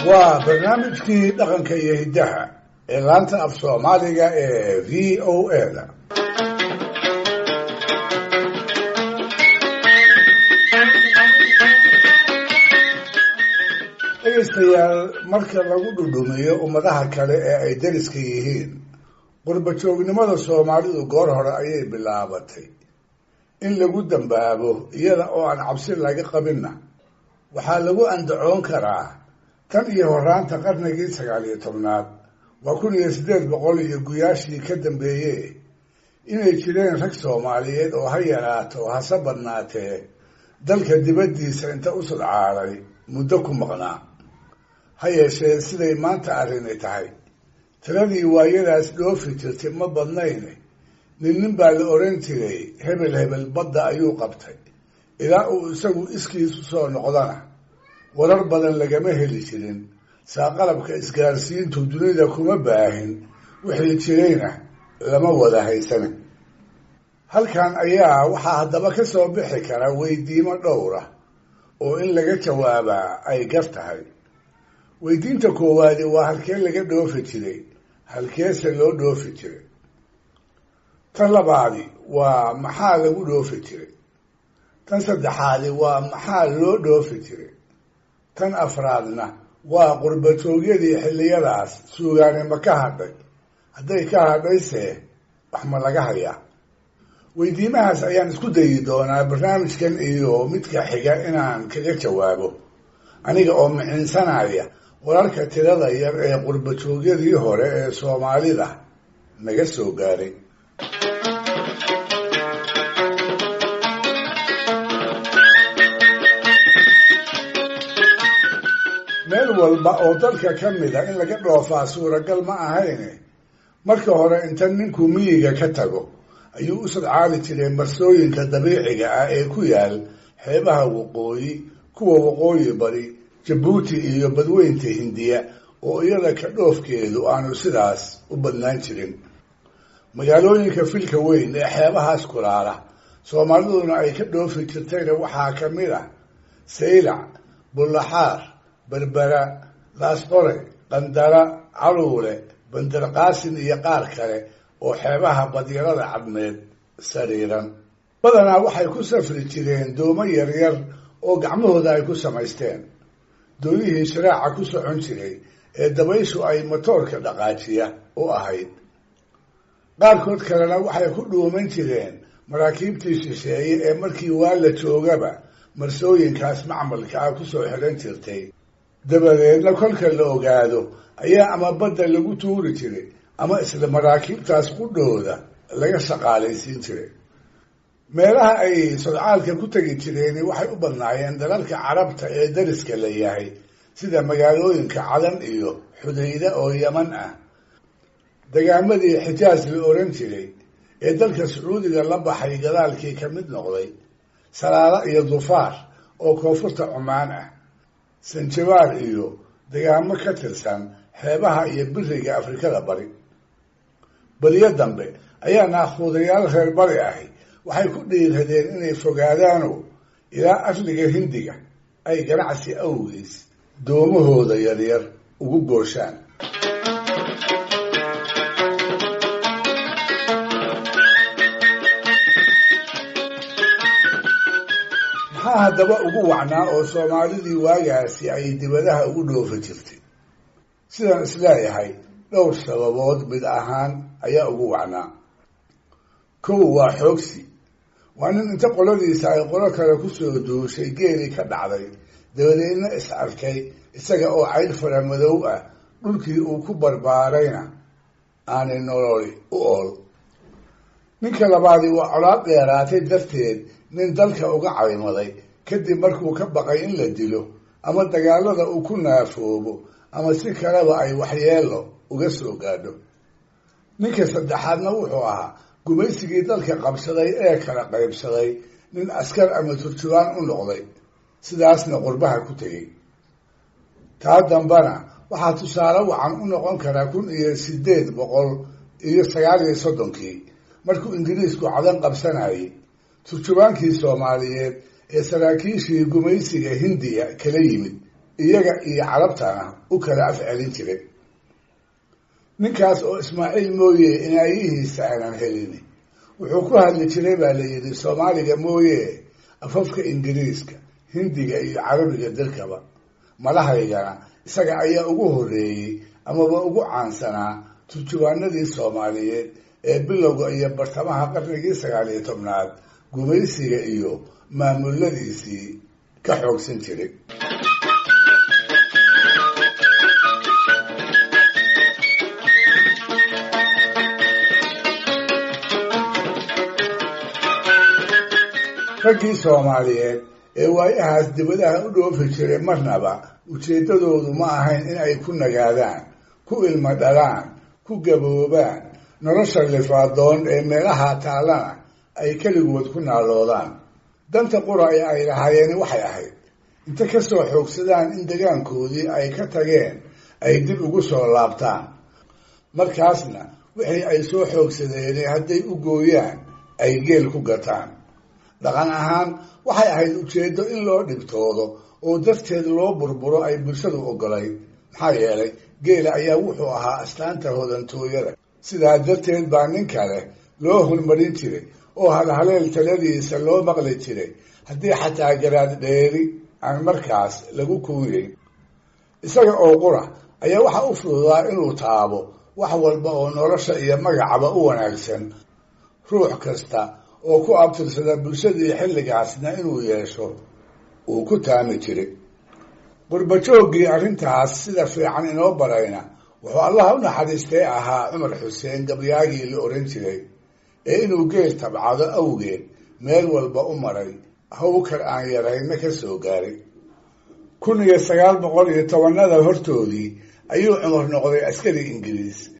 Waa barnaamijkii dhaqanka iyo hiddaha ee laanta af Soomaaliga ee VOA-da. Dhegaystayaal, marka lagu dhudhumiyo ummadaha kale ee ay dariska yihiin, qurbajoognimada Soomaalidu goor hore ayay bilaabatay. In lagu dambaabo iyada oo aan cabsi laga qabinna waxaa lagu andacoon karaa tan iyo horaanta qarnigii 19aad, waa 1800 iyo guyaashii ka dambeeye, inay jireen rag Soomaaliyeed oo ha yaraato hase badnaatee dalka dibaddiisa inta u sudcaalay muddo ku maqnaa. Ha yeeshee, siday maanta arrini tahay, tiradii waayadaas dhoofi jirtay ma badnayne. Nin nin baa la oran jiray hebel hebel badda ayuu qabtay, ilaa uu isagu iskiisu soo noqdana warar badan lagama heli jirin. Saaqalabka isgaarsiintu dunida kuma baahin, wixii jirayna lama wada haysana. Halkan ayaa waxaa haddaba ka soo bixi kara weydiimo dhowra oo in laga jawaabaa ay gar tahay. Weydiinta koowaadi waa: halkee laga dhoofi jiray, halkeese loo dhoofi jiray? Tan labaadi waa: maxaa lagu dhoofi jiray? Tan saddexaadi waa: maxaa loo dhoofi jiray? Tan afraadna waa: qurbajoogyadii xilliyadaas suugaanima ka hadhay? Hadday ka hadhayse, wax ma laga hayaa? Weydiimahaas ayaan isku dayi doonaa barnaamijkan iyo midka xiga inaan kaga jawaabo, aniga oo micinsanaya wararka tirada yar ee qurbajoogyadii hore ee Soomaalida naga soo gaaray. Meel walba oo dalka ka mida in laga dhoofaa suuragal ma ahayne, marka hore inta ninku miyiga ka tago ayuu u sadcaali jiray marsooyinka dabiiciga ah ee ku yaal xeebaha waqooyi, kuwa waqooyi bari, Jabuuti iyo badweynta Hindiya, oo iyada ka dhoofkeedu aanu sidaas u badnaan jirin. Magaalooyinka filka weyn ee xeebahaas kulaala, Soomaaliduna ay ka dhoofi jirtayna waxaa ka mid ah Saylac, Bullaxaar, Berbera, Laasqore, Qandara, Caluule, Bandarqaasin iyo qaar kale oo xeebaha badyarada Cadmeed sariiran. Badanaa waxay ku safri jireen doomo yaryar oo gacmahooda ay ku samaysteen. Doonihii shiraaca ku socon jiray ee dabayshu ay matoorka dhaqaajiya u ahayd. Qaarkood kalena waxay ku dhuuman jireen maraakiibtii shisheeye ee markii waa la joogaba marsooyinkaas macmalka ah kusoo xiran jirtay. Dabadeedna kolka la ogaado ayaa ama badda lagu tuuri jiray ama isla maraakiibtaas qudhooda laga shaqaalaysiin jiray. Meelaha ay sodcaalka ku tegi jireeni waxay u badnaayeen dalalka Carabta ee dariska la yahay, sida magaalooyinka Cadan iyo Xudayda oo Yaman ah, dagaamadii Xijaas la oran jiray ee dalka Sacuudiga la baxay gadaalkii ka mid noqday, Salaala iyo Dufaar oo koonfurta Cumaan ah, Sanjabaar iyo degaamo ka tirsan xeebaha iyo biriga Afrikada Bari. Beriyo dambe ayaa naakhuudayaal reer bari ahi waxay ku dhiiradeen inay fogaadaanoo ilaa asliga Hindiga ay ganacsi awgiis doomahooda yaryar ugu gooshaan. Maxaa haddaba ugu wacnaa oo Soomaalidii waagaasi ay dibadaha ugu dhoofi jirtay? Sidaan isleeyahay, dhowr sababood mid ahaan ayaa ugu wacnaa. Kow waa xoogsi. Waa nin inta qoladiisa ay qolo kale kusoo duushay geelii ka dhacday, dabadeedna is arkay isaga oo cayr fara madow ah, dhulkii uu ku barbaarayna aanay nololi u ool. Ninka labaadi waa colaad dheeraatay darteed nin dalka uga caymaday, kadib markuu ka baqay in la dilo ama dagaalada uu ku naafoobo ama si kaleba ay waxyeelo uga soo gaadho. Ninka saddexaadna wuxuu ahaa gumaysigii dalka qabsaday ee kala qaybsaday nin askar ama turjubaan u noqday, sidaasna qurbaha ku tegey. Taa dambana waxaa tusaale wacan u noqon karaa 1839-kii, markuu Ingiriisku Cadan qabsanayay, turjubaankii Soomaaliyeed ee saraakiishii gumaysiga Hindiya kala yimid. Iyaga iyo Carabtana u kala afcelin jiray. Ninkaas oo Ismaaciil mooye inaayihiisa aanan helin, wuxuu ku hadli jiray baa la yidhi Soomaaliga mooye afafka Ingiriiska, Hindiga iyo Carabiga dalkaba. Malahaygana isaga ayaa ugu horreeyey amaba ugu caansanaa turjubaanadii Soomaaliyeed ee bilowga iyo bartamaha qarnigii 19aad gumaysiga iyo maamuladiisii ka xoogsan jiray. Raggii Soomaaliyeed ee waayahaas dibadaha u dhoofi jiray marnaba ujeeddadoodu ma ahayn in ay ku nagaadaan, ku ilmo dhalaan, ku gaboobaan, nolosha lifaadoon ee meelaha taallana ay keligood ku naaloodaan. Danta qura ee ay lahaayeen waxay ahayd inta ka soo xoogsadaan in degaankoodii ay ka tageen ay dib ugu soo laabtaan, markaasna wixii ay soo xoogsadeen hadday u gooyaan ay geel ku gataan. Dhaqan ahaan waxay ahayd ujeeddo in loo dhibtoodo oo darteed loo burburo ay bulshadu ogolayd, maxaa yeelay geela ayaa wuxuu ahaa astaanta hodantooyada. Sidaa darteed baa nin kale loo hormarin jiray oo halhaleel taladiisa loo maqli jiray, haddii xataa garaad dheeri aan markaas lagu kuuyeyn. Isaga oo qura ayaa waxa u fududaa inuu taabo wax walba oo nolosha iyo magacaba u wanaagsan, ruux kasta oo ku abtirsada bulshadii xilligaasna inuu yeesho uu ku taami jiray. Qurbajooggii arrintaas sida fiican inoo barayna wuxuu Allaha u naxariistay ahaa Cumar Xuseen, gabyaagii la oran jiray ee inuu geel tabcado awgeed meel walba u maray, hawkar aan yarayna ka soo gaaray. 1910-nada hortoodii ayuu Cumar noqday askari Ingiriis.